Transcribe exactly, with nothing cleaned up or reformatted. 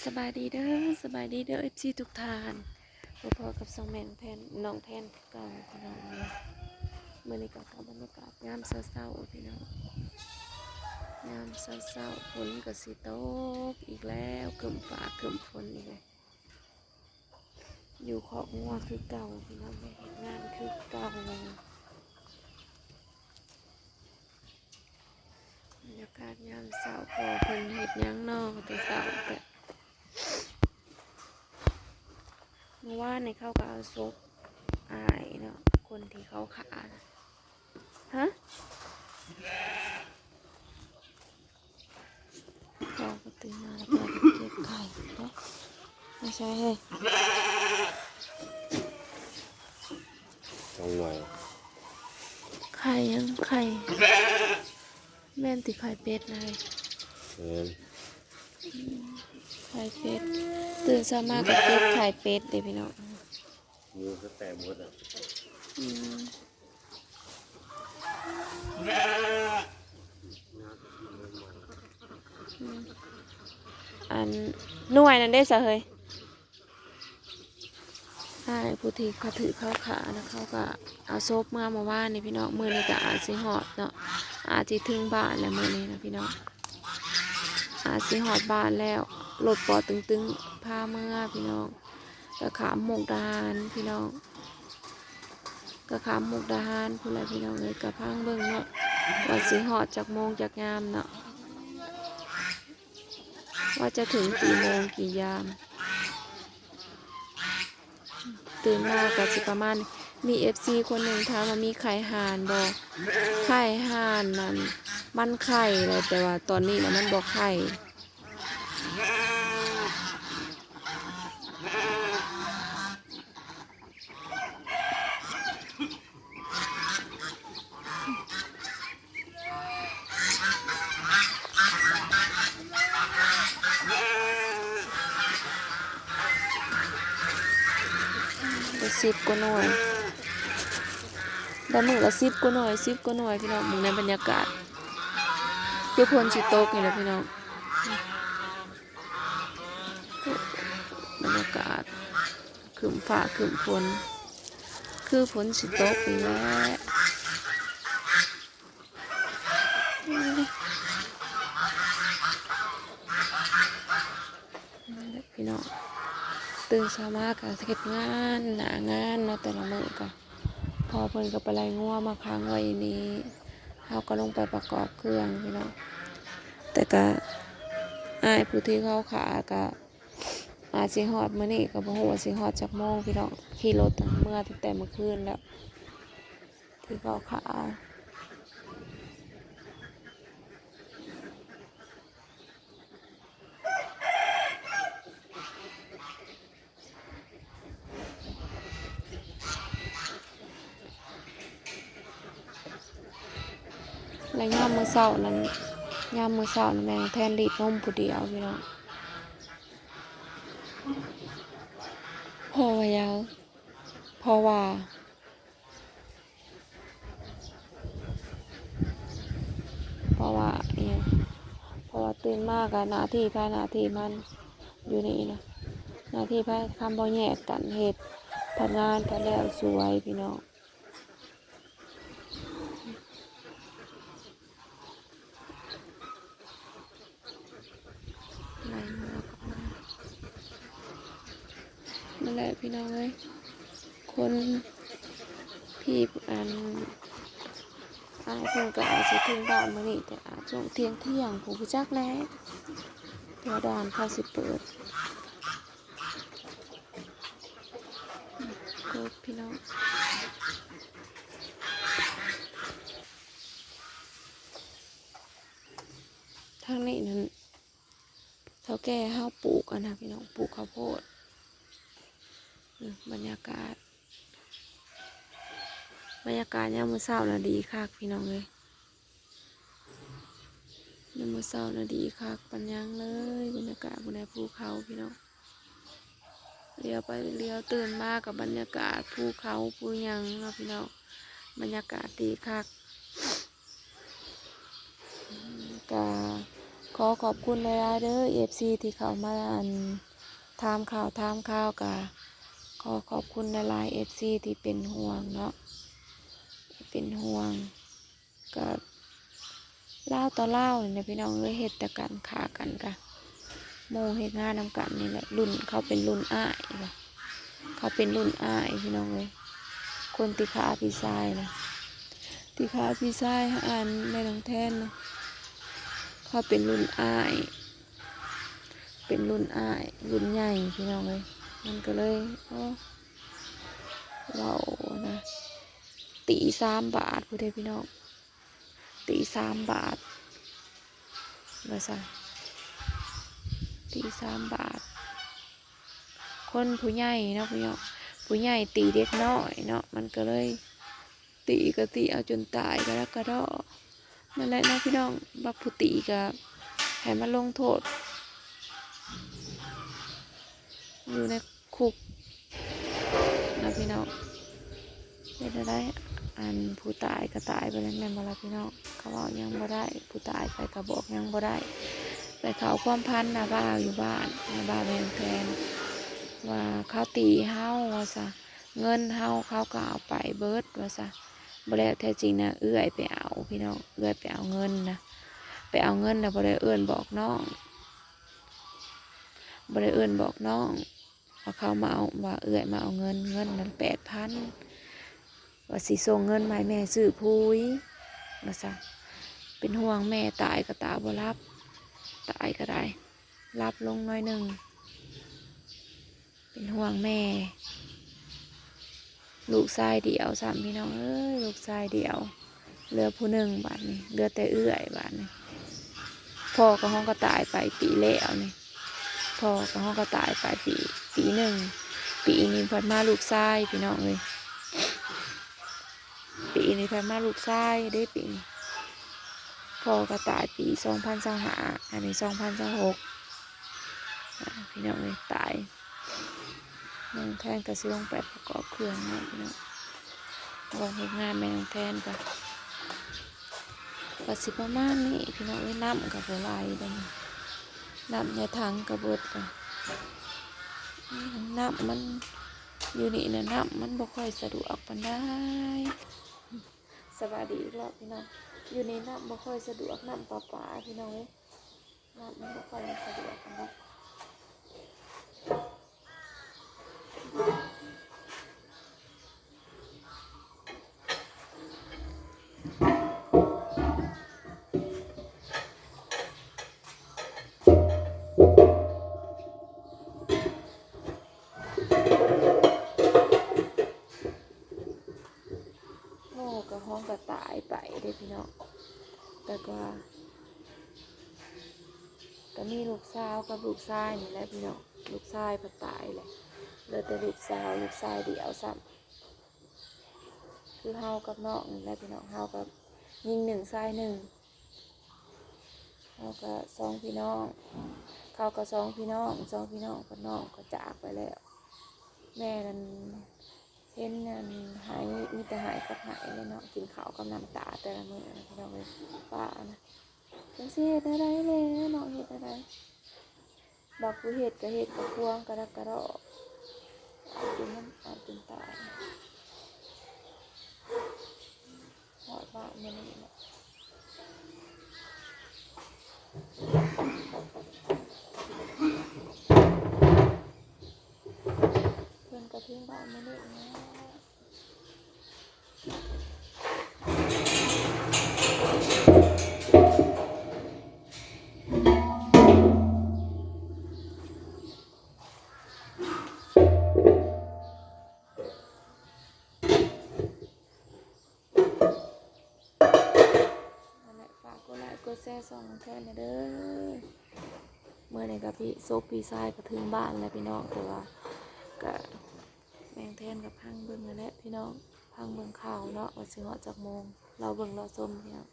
สบายดีเด้อ สบายดีเด้อ เอฟซี ทุกท่าน พบกับสองแม่น้องแพน น้องแพนคือเก่าพี่น้อง มื้อนี้ก็เข้าบรรยากาศยามเช้าๆพี่น้อง ยามเช้าๆ ฝนก็สิตกอีกแล้ว ครึ้มฟ้าครึ้มฝนอีกแล้ว อยู่คอกงัวคือเก่าพี่น้อง ไปเฮ็ดงานคือเก่า บรรยากาศยามเช้า พ่อเพิ่นเฮ็ดหยังน้อแต่เช้าแต่ เมื่อวานนี่เขาก็เอาศพอ้ายเนาะ คนที่เขาฆ่าน่ะ ฮะ พ่อก็ตื่นมาแล้วก็เก็บไข่เนาะ ไม่ใช่เฮ้ย สองหน่วย ไข่ยัง ไข่ แม่นติไข่เป็ดนะเฮ้ย แม่น ไข่เป็ด ตื่นเช้ามาก็เก็บไข่เป็ดเด้พี่น้อง หมูก็แตกหมดอ่ะ อืม อืม อัน หน่วยนั่นเด้ซะเฮ้ย อ้ายผู้ที่เขาถือเขาฆ่านะ เขาก็เอาศพมาเมื่อวานนี่พี่น้อง มื้อนี้ก็อาจสิฮอดเนาะ อาจสิถึงบ้านแล้วมื้อนี้นะพี่น้อง อาจสิฮอดบ้านแล้ว รถปอเต็กตึงพาเมือพี่น้อง ก็ข้ามมุกดาหารพี่น้อง ก็ข้ามมุกดาหารพู้นแหละพี่น้องเอ้ย ก็พังเบิ่งเนาะ ว่าสิฮอดจักโมงจักยามเนาะ ว่าจะถึงกี่โมงกี่ยาม ตื่นมาก็สิประมาณ มี เอฟซี คนหนึ่งถามว่ามีไข่ห่านบ่ ไข่ห่านนั่น มันไข่แหละ แต่ว่าตอนนี้นะมันบ่ไข่ ได้สิบกว่าหน่วย ได้มื้อละสิบกว่าหน่วย สิบกว่าหน่วยพี่น้อง เบิ่งในบรรยากาศ คือฝนสิตกนี่แหละพี่น้อง บรรยากาศครึ้มฟ้าครึ้มฝน คือฝนสิตกนี่แหละ พี่น้อง ตื่นเช้ามาก็เฮ็ดงาน หน้างานเนาะ แต่ละมื้อก็ พ่อเพิ่นก็ไปไล่งัวมาขังไว้นี่ เฮาก็ลงไปประกอบเครื่องพี่น้อง แต่ก็อ้ายผู้ที่เขาฆ่าก็ อาจสิฮอดมื้อนี้ก็บ่ฮู้ว่าสิฮอดจักโมงพี่น้อง ขี่รถตั้งเมือตั้งแต่เมื่อคืนแล้ว ที่เขาฆ่า และยามมื้อเช้านั้น ยามมื้อเช้านั้นแม่น้องแพนรีดนมผู้เดียวพี่น้อง เพราะว่าหยัง เพราะว่า เพราะว่าอิหยัง เพราะว่าตื่นมาก็หน้าที่ไผหน้าที่มัน อยู่นี่นะ หน้าที่ไผ คันบ่แยกกันเฮ็ด พัดงานพัดแล้วซวยพี่น้อง ไล่งัวกลับมา นั่นแหละพี่น้องเอ้ย คนพี่อัน อ้ายเพิ่นก็อาจสิถึงบ้านมื้อนี้ แต่อาจช่วงเที่ยงๆ ผู้บ่จักแหละ เพราะด่านเขาสิเปิด กบพี่น้อง ทางนี้นั่น เฒ่าแก่เฮาปลูกอันนะพี่น้อง ปลูกข้าวโพด อืม บรรยากาศ บรรยากาศยามมื้อเช้าน่ะดีคักพี่น้องเอ้ย ยามมื้อเช้าน่ะดีคักปานหยังเลย บรรยากาศบนภูเขาพี่น้อง เลี้ยวไปเลี้ยวตื่นมากับบรรยากาศภูเขาภูหยังเนาะพี่น้อง บรรยากาศดีคัก อืม กะ ขอขอบคุณหลายๆเด้อ เอฟซี ที่เข้ามาอันถามข่าวถามข่าว กะขอขอบคุณหลายๆ เอฟซี ที่เป็นห่วงเนาะ เป็นห่วง กะลาวต่อลาวนี่แหละพี่น้องเอ้ย เฮ็ดแต่กัน ฆ่ากัน กะหมู่เฮ็ดงานนำกันนี่แหละ รุ่นเขาเป็นรุ่นอ้ายว่ะ เขาเป็นรุ่นอ้ายพี่น้องเอ้ย คนที่ฆ่าพี่ชายนะ ที่ฆ่าพี่ชายอันแม่น้องแทนนะ เขาเป็นรุ่นอ้าย เป็นรุ่นอ้าย รุ่นใหญ่พี่น้องเอ้ย มันก็เลย โอ้ เว้านะ ตีสามบาทพู้นเด้พี่น้อง ตีสามบาท ว่าซะ ตีสามบาท คนผู้ใหญ่เนาะพี่น้อง ผู้ใหญ่ตีเด็กน้อยเนาะ มันก็เลย ตีก็ตีเอาจนตายกะดอกกะเดาะ นั่นแหละเนาะพี่น้อง บักผู้ตีกะให้มาลงโทษ อยู่ในคุกนะพี่น้อง เฮ็ดแนวใด อันผู้ตายก็ตายไปแล้วแม่นบ่ล่ะพี่น้อง เขาเว้าหยังบ่ได้ ผู้ตายไปก็บอกหยังบ่ได้ ไปเข้าความพันน้าบ่าวอยู่บ้าน น้าบ่าวแม่น้องแทน ว่าเขาตีเฮาว่าซะ เงินเฮาเขาก็เอาไปเบิดว่าซะ บ่แล้วแท้จริงนะ เอื้อยไปเอาพี่น้อง เอื้อยไปเอาเงินนะ ไปเอาเงินนะ บ่ได้เอิ้นบอกน้อง บ่ได้เอิ้นบอกน้อง ว่าเขามาเอา ว่าเอื้อยมาเอาเงิน เงินนั้นแปดพัน ว่าสิส่งเงินมาให้แม่ซื้อปุ๋ย ว่าซะ เป็นห่วงแม่ ตายก็ตาบ่หลับ ตายก็ได้ หลับลงหน่อยหนึ่ง เป็นห่วงแม่ ลูกชายเดียวซ้ำพี่น้องเอ้ย ลูกชายเดียว เหลือผู้หนึ่งบาดนี้ เหลือแต่เอื้อยบาดนี้ พ่อก็ฮ้องก็ตายไปปีแล้วนี่ พ่อก็ฮ้องก็ตายไปปี ปีหนึ่ง ปีนี้พัดมาลูกชายพี่น้องเอ้ย ปีนี้พัดมาลูกชายเด้ปีนี้ พ่อก็ตายปีสองพันซาวห้า อันนี้สองพันซาวหก อ่า พี่น้องเอ้ย ตาย น้องแทนก็สิลงไปประกอบเครื่องเนาะพี่น้อง บ่เฮ็ดงานแม่น้องแทนก็ ก็สิประมาณนี้พี่น้องเอ้ย น้ำก็บ่ไหลเด้ น้ำในถังก็เบิดละ น้ำมันอยู่นี่นะ น้ำมันบ่ค่อยสะดวกปานใด สบายดีอีกรอบพี่น้อง อยู่นี่น้ำบ่ค่อยสะดวก น้ำประปาพี่น้องเอ้ย น้ำมันบ่ค่อยสะดวกปานใด โอ้ก็ฮ้องก็ตายไปเด้พี่น้อง แต่ก็ ก็มีลูกสาวกับลูกชายนี่แหละพี่น้อง ลูกชายพัดตายแหละ เหลือแต่ลูกสาว ลูกชายเดียวซ้ำ คือเฮากับน้องนี่แหละพี่น้อง เฮากับยิงหนึ่งชายหนึ่ง เฮาก็สองพี่น้อง เขาก็สองพี่น้อง สองพี่น้องกับน้องก็จากไปแล้ว แม่นั่นเห็นนั่นหาย มีแต่หายกับหายเลยเนาะ กินข้าวกับน้ำตาแต่ละมื้อนะพี่น้องเอ้ย ป้านะ จังสิเฮ็ดแนวใดแหละเนาะ เฮ็ดแนวใด บักผู้เฮ็ดก็เฮ็ดก็ควงกระดักกระดอก เอาจนมัน เอาจนตาย ฮอดบ้านมื้อนี้แหละ เพิ่นก็ถึงบ้านมื้อนี้แหละ นั่นแหละ ฝากกดไลค์กดแชร์ช่องน้องแทนแหน่เด้อ มื้อนี้ก็พี่ ศพพี่ชายก็ถึงบ้านแล้วพี่น้อง แต่ว่าก็ แม่น้องแทนก็พังเบิ่งนั่นแหละพี่น้อง พังเบิ่งข่าวเนาะ ว่าสิฮอดจักโมง รอเบิ่งรอชมพี่น้อง